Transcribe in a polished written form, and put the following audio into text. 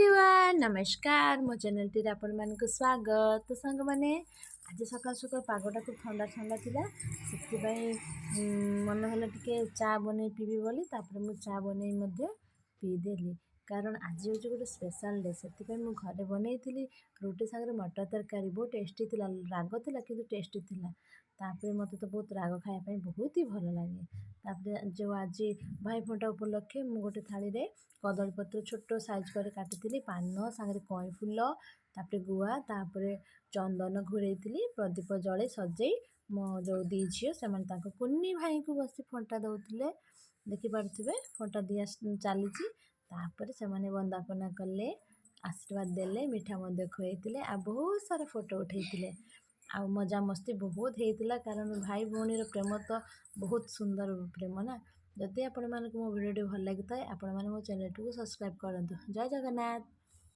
Everyone, ନମସ୍କାର। ମୋ ଚ୍ୟାନେଲଟିରେ ଆପଣମାନଙ୍କୁ ସ୍ୱାଗତ। ତ ସାଙ୍ଗମାନେ, ଆଜି ସକାଳୁ ସକାଳୁ ପାଗଟା ଖୁବ୍ ଥଣ୍ଡା ଥଣ୍ଡା ଥିଲା, ସେଥିପାଇଁ ମନ ହେଲା ଟିକେ ଚା ବନେଇ ପିଇବି ବୋଲି। ତାପରେ ମୁଁ ଚା ବନେଇ ମଧ୍ୟ ପିଇଦେଲି, କାରଣ ଆଜି ହେଉଛି ଗୋଟେ ସ୍ପେଶାଲ୍ ଡେ। ସେଥିପାଇଁ ମୁଁ ଘରେ ବନେଇଥିଲି ରୁଟି ସାଙ୍ଗରେ ମଟର ତରକାରୀ। ବହୁତ ଟେଷ୍ଟି ଥିଲା, ରାଗ ଥିଲା କିନ୍ତୁ ଟେଷ୍ଟି ଥିଲା। ତାପରେ ମୋତେ ତ ବହୁତ ରାଗ ଖାଇବା ପାଇଁ ବହୁତ ହି ଭଲ ଲାଗେ। ତାପରେ ଯେଉଁ ଆଜି ଭାଇଫୋଟା ଉପଲକ୍ଷେ ମୁଁ ଗୋଟେ ଥାଳିରେ କଦଳୀପତ୍ର ଛୋଟ ସାଇଜ୍ କରି କାଟିଥିଲି, ପାନ ସାଙ୍ଗରେ କଇଁ ଫୁଲ, ତାପରେ ଗୁଆ, ତାପରେ ଚନ୍ଦନ ଘୋଡ଼େଇଥିଲି, ପ୍ରଦୀପ ଜଳେଇ ସଜେଇ ମୋ ଯେଉଁ ଦୁଇ ଝିଅ ସେମାନେ ତାଙ୍କ କୁନି ଭାଇଙ୍କୁ ବସି ଫଣ୍ଟା ଦେଉଥିଲେ। ଦେଖିପାରୁଥିବେ, ଫଣ୍ଟା ଦିଆ ଚାଲିଛି। ତାପରେ ସେମାନେ ବନ୍ଦାପନା କଲେ, ଆଶୀର୍ବାଦ ଦେଲେ, ମିଠା ମଧ୍ୟ ଖୁଆଇଥିଲେ ଆଉ ବହୁତ ସାରା ଫଟୋ ଉଠେଇଥିଲେ ଆଉ ମଜାମସ୍ତି ବହୁତ ହେଇଥିଲା, କାରଣ ଭାଇ ଭଉଣୀର ପ୍ରେମ ତ ବହୁତ ସୁନ୍ଦର ପ୍ରେମ ନା। ଯଦି ଆପଣମାନଙ୍କୁ ମୋ ଭିଡ଼ିଓଟି ଭଲ ଲାଗିଥାଏ, ଆପଣମାନେ ମୋ ଚ୍ୟାନେଲଟିକୁ ସବସ୍କ୍ରାଇବ୍ କରନ୍ତୁ। ଜୟ ଜଗନ୍ନାଥ।